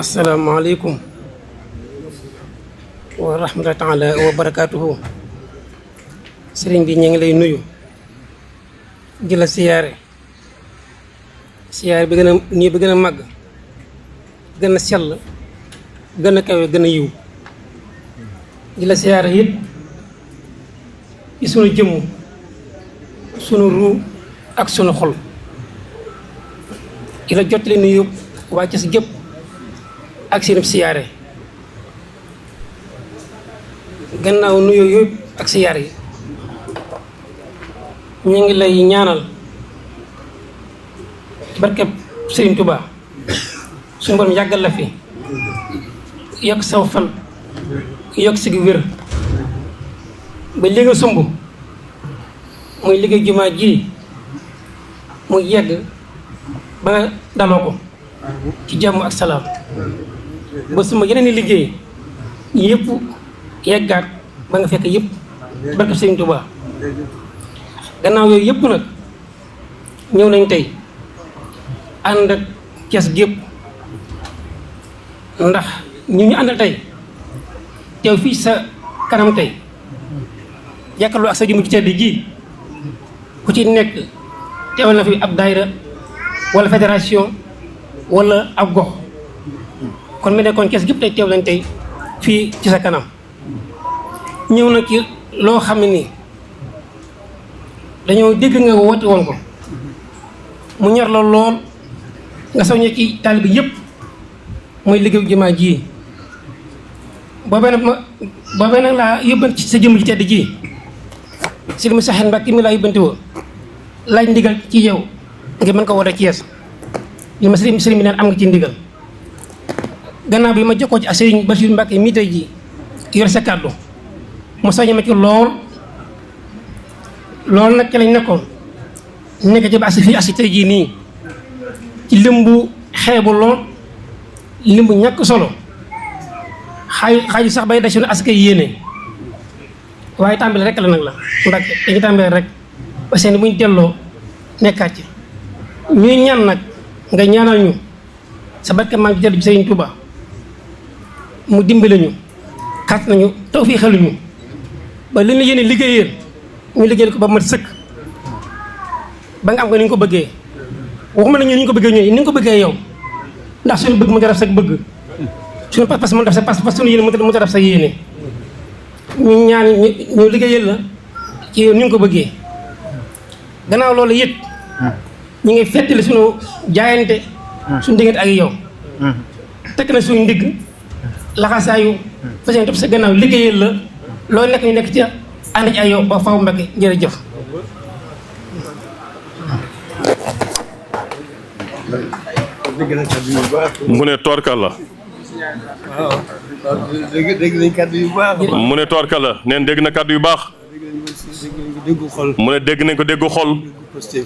asalaamaaleykum wa rahmatullahi taala wa barakaatuhu. sëriñ bi ñu ngi lay nuyu di la siyaare bi gën a nii bi gën a màgg gën a sell gën a kawe gën a yiw di la siyaare it ci sunu jëmm sunu ruu ak sunu xol di la jottali nuyu waa Cees gépp ak seen siyaare gannaaw nuyoo yooyu ak siyaare yi ñu ngi lay ñaanal barkeb Sëriñ Tuubaa suñu borom yàggal la fi yokk saw fan yokk si gi wér ba li nga sumb muy liggéey jumaa ji mu yegg ba nga daloo ko ci jàmm ak salaam ba suma yeneen i liggéey yëpp yeggaat ba nga fekk yëpp barkeb Sëriñ Tuubaa gannaaw yooyu yëpp nag ñëw nañ tey ànd ak Cees gépp ndax ñu àndal tey teew fii sa kanam tey jàkkaarloo ak sa jëmm ci tedd ji ku ci nekk teewal na fi ab daayira wala fédération wala ab gox kon mu nekkoon Cees gépp tey teew nañ tey fii ci sa kanam ñëw na ci loo xam ne nii dañoo dégg nga woote woon ko mu ñor la lool nga soññee ci taalibe bi yëpp mooy liggéeyu jumaa ji boobee nag laa yóbbante ci sa jëmm ji tedd ji Sëriñ Moussa Mbacke mi laa yóbbante woo laaj ndigal ci yow ngir mën ko woote Cees li ma sëriñ bi neen am nga ci ndigal gannaaw bi ma jokkoo ci ak Sëriñ Bassirou Mbacke mii tey ji yor sa kàddu mu soññee ma ci loolu nag ci lañ nekkoon nekk ci ba asi fii asi tey jii nii ci limbu xeebu lool limbu ñàkk solo xaaju sax bay da suñu askay yéene waaye tàmbali rek la nag la Mbàkke dañu tàmbali rek parce que buñ delloo nekkaat ci ñuy ñaan nag nga ñaanal ñu sa barke maa ngi tedd bi Sëriñ Tuubaa mu dimbale ñu kat nañu taw fii xeluñu ba li ñu yéene liggéeyeen ñu liggéeyal ko ba mat sëkk ba nga am ko ni ñu ko bëggee waxuma la ñu ni ñu ko bëggee ñooy ni nga ko bëggee yow ndax suñu bëgg mu def sa bëgg suñu pas-pas mu def sa pas-pas suñu yéene mu def sa yéene ñu ñaan ñu liggéeyal la ci yow ni nga ko bëggee gannaaw loolu it ñu ngi fettali suñu jaayante suñu diggante ak yow tekk na suñu ndigg laxasaayu fas yéene topp sa gannaaw liggéeyal la loolu nekk ñu nekk ci ànd ci ay yow ba faw Mbacke jërëjëf. mu ne toorkal la. dégg nañ kàddu yu baax. mu ne toorkal la neen dégg na kàddu yu baax. déggu xol. mu ne dégg nañ ko déggu xol.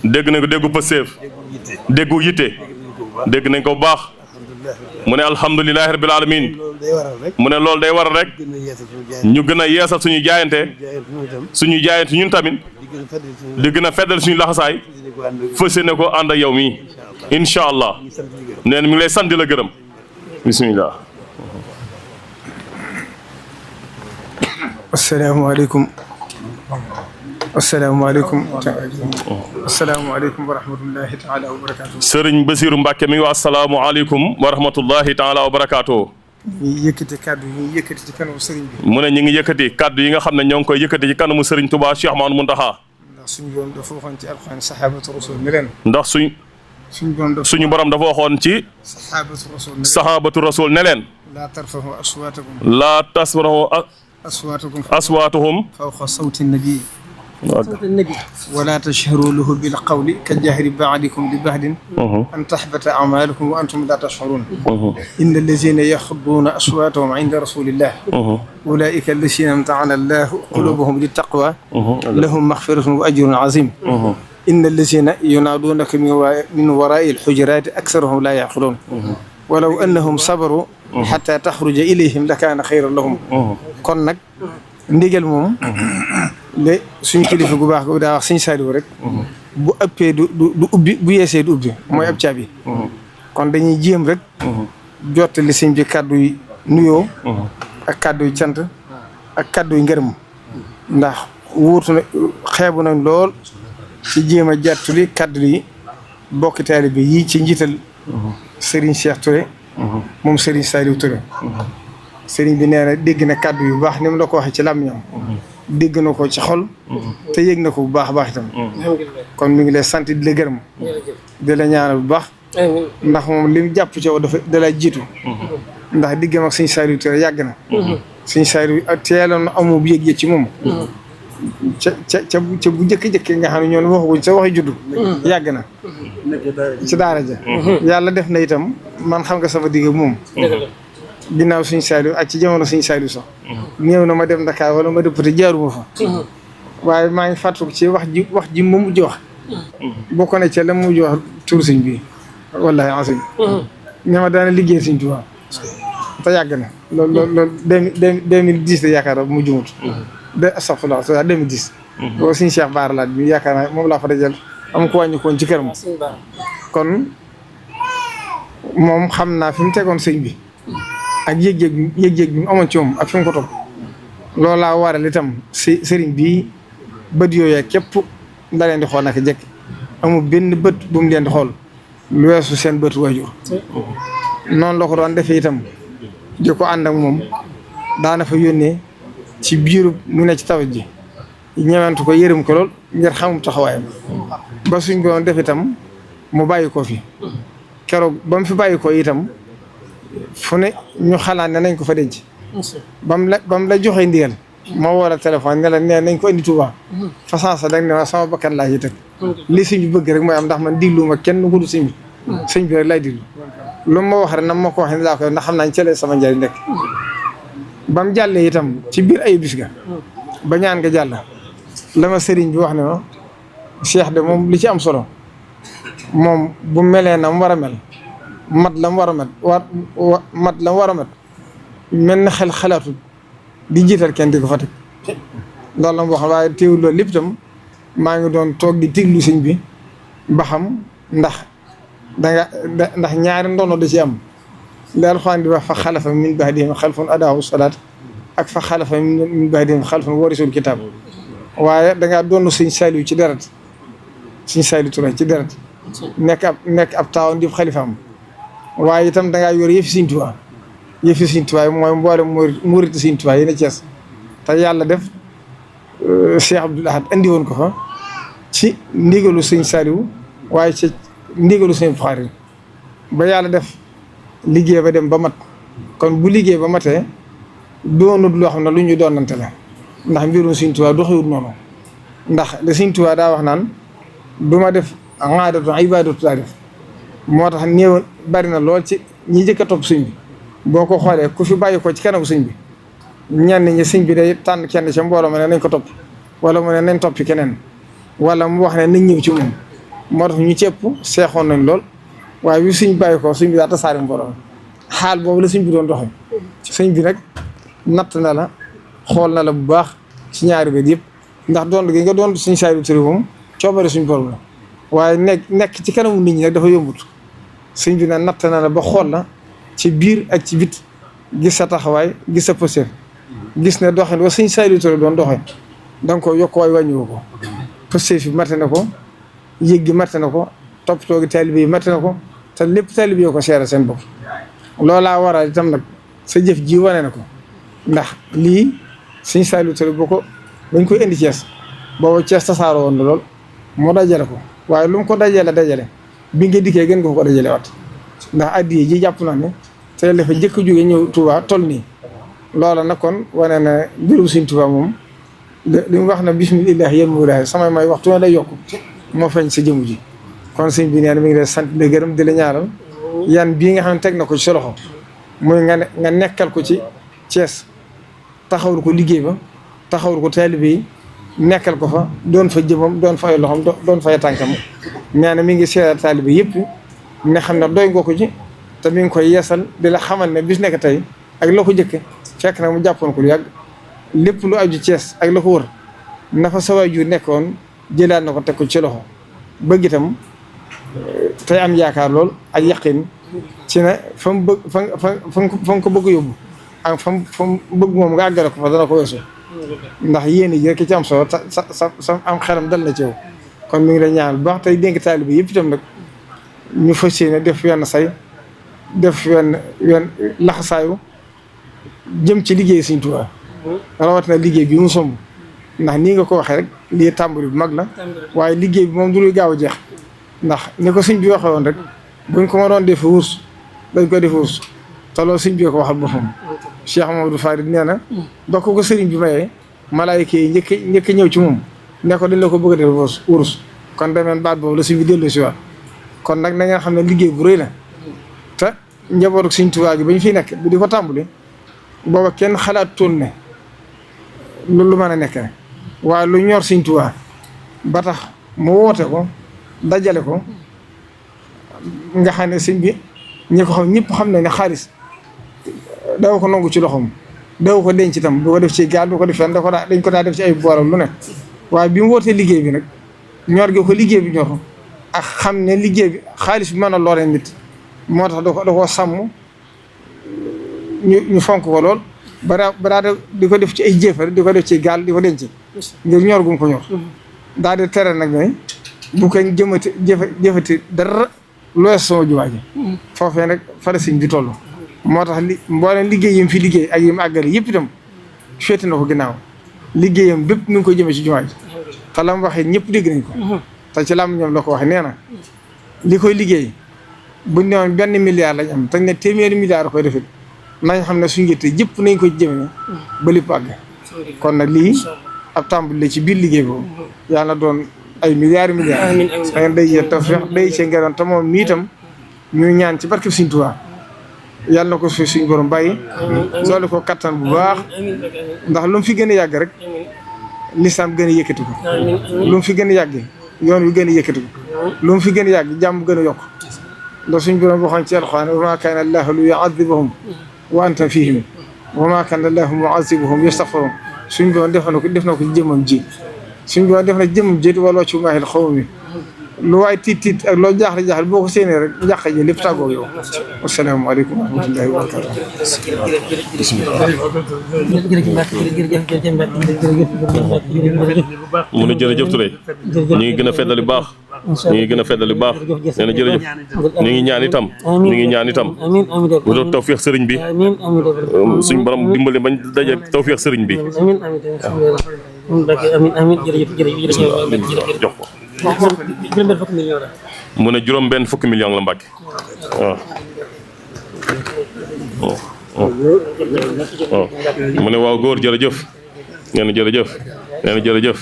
dégg nañ ko déggu pësteef. déggu yitte. dégg nañ ko bu baax. mu ne alhamdulilahi rabbil alamin mu ne loolu day waral rek ñu gën a yeesal suñu jaayante ñun tamit di gën a feddal suñu laxasaay fas yéene ko ànd ak yow mii incha allah nee na mi ngi lay sant di la gërëm bismillah. asalaamaaleykum asalaamaaleykum wa rahmatullahi taala wa barakaatu. Sëriñ Bassirou Mbacke mi ngi wax asalaamualeykum wa rahmatullahi taala wa barakaatu. ñu yëkkati kàddu yi ñu yëkkati ci kanamu sëriñ bi. mu ne ñu ngi yëkkati kàddu yi nga xam ne ñoo ngi koy yëkkati ci kanamu sëriñ Touba Cheikh Mahamadou Mountakha. ndax suñu borom dafa waxoon ci alxuraan saxaabatu rasul ne leen. ndax suñu borom dafa waxoon ci. saxaabatu rasul ne leen. laa tarfahu aswaatakum. laa tasrahu aswaatuhum. fawqa sawti nabi. ولا تشهروا له بالقول كجهر بعضكم ببعض أن تحبط أعمالكم وأنتم لا تشعرون إن الذين يخضون أصواتهم عند رسول الله أولئك الذين امتحن الله قلوبهم للتقوى لهم مغفرة وأجر عظيم إن الذين ينادونك من وراء الحجرات أكثرهم لا يعقلون ولو أنهم صبروا حتى تخرج إليهم لكان خيرا لهم kon nag ndigal moom le suñu kilifa gu baax gu daa wax suñu Saliou rek bu ëppee du ubbi bu yeesee du ubbi mooy ab caabi kon dañuy jéem rek jottali sëñ bi kàddu yi nuyoo ak kàddu yi cant ak kàddu yi ngërëm ndax wuutu na xeebu nañ lool ci jéem a jàttali kàddu yi bokki taalibe yi ci njiital Serigne Cheikh Touré moom Serigne Saliou Touré Serigne bi nee na dégg na kàddu yu baax ni mu la ko waxee ci làmmiñam dégg na ko ci xol te yëg na ko bu baax a baax itam kon mi ngi lay sant di la gërëm di la ñaanal bu baax ndax moom li mu jàpp ci yow dafa da la jiitu ndax diggam ak Serigne Saliou Touré yàgg na Serigne Saliou ak teeloon na amoo bu yëg-yëg ci moom ca bu njëkk-njëkk nga xam ne ñoom waxaguñ sa waxi juddu yàgg na ci daara ja yàlla def na itam man xam nga sama digg moom ginnaaw Serigne Saliou ak ci jamono Serigne Saliou sax néew na ma dem Dakar wala ma dëppate jaaruma fa waaye maa ngi fàttaliku ci wax ji mu mujj wax bokk na ca la mu mujj wax tur Serigne bi wallahi asim ña ma daana liggéey Serigne Touba te yàgg na loolu 2010 la yaakaar naa mu jumut astafurlah 2010 boo Serigne Cheikh Bara Laat bi yaakaar naa moom laa fa dajal am ko wàññi koon ci këram kon moom xam naa fi mu tegoon sëñ bi ak yëg-yëg bi mu amoon ci moom ak fi mu ko topp loolaa waral itam sëriñ bi bët yooyu képp da leen di xool naka jekk amul benn bët bu mu leen di xool lu weesu seen bët waajur noonu la ko doon defee itam di ko ànd ak moom daana fa yónnee ci biiru mu ne ci tawat ji ñewantu ko yërëm ko lool ngir xamum taxawaayam ba suñ ko doon def itam mu bàyyi ko fi keroog ba mu fi bàyyi ko itam fu ne ñu xalaat ne nañ ko fa denc ba mu la joxee ndigal ma woo la téléphone ne la nee nañ ko indi Touba fa sansa dag ne ma sama bakkan laa ci teg li sëñ bi bëgg rek mooy am ndax man diglu ma kenn ku dul sëñ bi rek lay diglu lu ma wax rek nam ma ko waxee ne laa koy ndax xam naa cëlee sama njëriñ nekk ba mu jàllee itam ci biir ay bis ga ba ñaan nga jàll la ma sëriñ bi wax ne ma Cheikh de moom li ci am solo moom bu melee na mu war a mel mat la mu war a met mat la mu war a met mel na xel xalaatul di jiital kenn di ko fa teg loolu la mu wax waaye teewul loolu lépp itam maa ngi doon toog di tiglu sëñ bi ba xam ndax ndax ñaari ndono da ci am li Alxuraan di wax fa xalafa min ba'dihim xalfun adaa'u salaat ak fa xalafa min ba'dihim xalfun warisul kitaab waaye dangaa doon Serigne Saliou ci deret Serigne Saliou Touré ci deret nekk ab taawam di xalifaam waaye itam dangaa yor yëfi Serigne Touba yëfi Serigne Touba mooy mboolem murit Serigne Touba yi ne Thiès te yàlla def Cheikh Abdoul Ahad andi woon ko fa ci ndigalu Serigne Saliou waaye ci ndigalu Serigne Bukhari ba yàlla def liggéey ba dem ba mat kon bu liggéey ba matee doonut loo xam ne lu ñu doonante la ndax mbirum Serigne Touba doxewut noonu ndax le Serigne Touba daa wax naan du ma def aadatu ibadatu laa def moo tax néew bari na lool ci ñi jëkk a topp sëñ bi boo ko xoolee ku fi bàyyi ko ci kanamu sëñ bi ñenn ñi sëñ bi day tànn kenn ca mbooloo ma ne nañ ko topp wala mu ne nañ toppi keneen wala mu wax ne nañ ñëw ci moom moo tax ñu cëpp seexoon nañ lool waaye bi sëñ bàyyi ko sëñ bi daa tasaare mbooloo xaal boobu la sëñ bi doon doxee sëñ bi nag natt na la xool na la bu baax ci ñaari bët yëpp ndax doon gi nga doon Serigne Saliou Touré moom coobare suñu borom la waaye nekk ci kanamu nit ñi nag dafa yombut sëñ bi nag natt na la ba xool la ci biir ak ci bit gis sa taxawaay gis sa posture gis ne doxin wa Serigne Saliou Touré doon doxee da nga ko yokk waay wàññiwoo ko posture fi mate na ko yëg gi mate na ko toppatoo gi taalibe yi mate na ko te lépp taalibe yoo ko seere seen bopp loolaa waral itam nag sa jëf ji wane na ko ndax lii Serigne Saliou Touré boo ko dañ koy indi Thiès boobu Thiès tasaaroo woon na lool moo dajale ko waaye lu mu ko dajale bi nga dikkee gën nga ko dajale wat ndax addiye ji jàpp naa ne te dafa jëkk jóge ñëw Touba toll nii loola nag kon wane na mbirum Serigne Touba moom li mu wax na bismillah yéen mu daal samay may waxtu ne day yokk moo feeñ sa jëmu ji kon sëñ bi nee na mi ngi lay sant di gërëm di la ñaaral yan bii nga xam ne teg na ko ci sa loxo muy nga nekkal ko ci Thiès taxawul ko liggéey ba taxawul ko taalibe yi nekkal ko fa doon fa jëmam doon fa ay loxam doon fa ay tànkam nee na mi ngi seeral taalibe yëpp ne xam ne doy nga ko ci te mi ngi koy yeesal di la xamal ne bis nekk tey ak la ko jëkke fekk na mu jàppoon ko lu yàgg lépp lu aju Thiès ak la ko wër na fa sa waajur nekkoon jëlaat na ko teg ko ci loxo bëgg itam tey am yaakaar lool ak yaqin ci ne fa mu bëgg fa nga ko bëgg yóbbu ak fa mu bëgg moom nga àggale ko fa dana ko weesu ndax yéen ji rek ci am solo sa am xelam dal na ci yow kon mi ngi lay ñaan bu baax tey dénk taalibe yëpp itam nag ñu fas yéene def wenn say def wenn laxasaayu jëm ci liggéey Sëriñ Tuubaa rawatina liggéey bi mu somb ndax nii nga ko waxee rek lii tàmbali bu mag la waaye liggéey bi moom du luy gaaw a jeex ndax ni ko sëñ bi waxee woon rek buñ ko ma doon def wurs dañ ko def wurs te loolu sëñ bi ko waxal boppam Cheikh Mamadou Farid nee na ba ko sëriñ bi mayee malaayika yi njëkk ñëw ci moom ne ko dañ la ko bëgg a def wurs kon demeen baat boobu la sëñ bi dellu si waat kon nag na ngeen xam ne liggéey bu rëy la te njabootu Sëriñ Tuubaa gi ba ñu fiy nekk bi di ko tàmbali booba kenn xalaatutoon ne lu mën a nekk ne waaye lu ñor Sëriñ Tuubaa ba tax mu woote ko dajale ko nga xam ne sëñ bi ñi ko xam ñëpp xam ne ne xaalis daw ko nangu ci loxoom daw ko denc itam du ko def ci gaal du ko def fenn dañ ko daa def ci ay booram lu ne waaye bi mu wootee liggéey bi nag ñor gi ko liggéey bi ñor ak xam ne liggéey bi xaalis bi mën a loree nit moo tax da koo sàmm ñu fonk ko lool ba di ko def ci ay jéefar di ko def ci gaal di ko denc ngir ñor gum ko ñor daal di tere nag ne bu ko jëfati dara looy sama jumaa ji foofee nag fara sëñ bi toll moo tax mbooleem liggéey yim fi liggéey ak yim àggale yëpp itam féete na ko ginnaaw liggéeyam bépp mi ngi koy jëmee ci jumaa ji te la mu waxee ñëpp dégg nañ ko te ci lam ñoom la ko waxee nee na li koy liggéey buñ ne woon benn milliard lañ am te ne téeméeri milliard koy defit nañ xam ne suñu yitte jëpp nañ ko jëmee ba lépp àgg kon nag lii ab tàmbali la ci biir liggéey boobu yàlla na doon ay milliards dangeen day yee tawfeex day cee ngeroon te moom mii itam ñu ñaan ci barke Sëriñ Tuubaa yàlla na ko fi suñu borom bàyyi doole ko kattan bu baax ndax lu mu fi gën a yàgg rek lislaam gën a yëkkati ko lu mu fi gën a yàgg yoon wi gën a yëkkati ko lu mu fi gën a yàgg jàmm gën a yokk ndax suñu borom waxoon ci alxuraan wa maa kaana allaahu liyu'adhibahum wa anta fiihim wa maa kaana allaahu mu'adhibuhum yastaghfiruun suñu borom def na ko ci jëmmam ji suñu borom def na jëmmam ji wala ci maahil xaw mi lu waay tiit ak loo jaaxle boo ko séenee rek njàq ji lépp tàggoo yow asalaamaaleykum wa rahmatullaahi wa barakaatuh mu ne jërëjëf Touré ñu ngi gën a feddali baax ñu ngi gën a feddali baax nee na jërëjëf ñu ngi ñaan itam bu doon tawfeex sëriñ bi suñ borom dimbali bañ daje tawfeex sëriñ bi jox ko mu ne juróom-benn fukki million la Mbàkke waaw mu ne waaw góor jërëjëf nee na jërëjëf nee na jërëjëf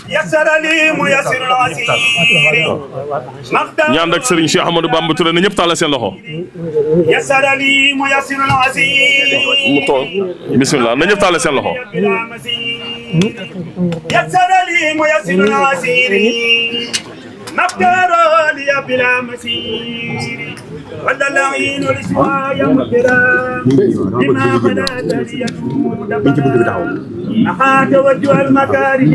ñaan rek Serigne Cheikh Ahmadou Bamba Touré na ñëpp tàllal seen loxo mu toog bismillah na ñëpp tàllal seen loxo مقدار لي بلا مسير ولا العين الاسواء مقدرا بما بدا لي يكون دبرا أخاك وجه المكاره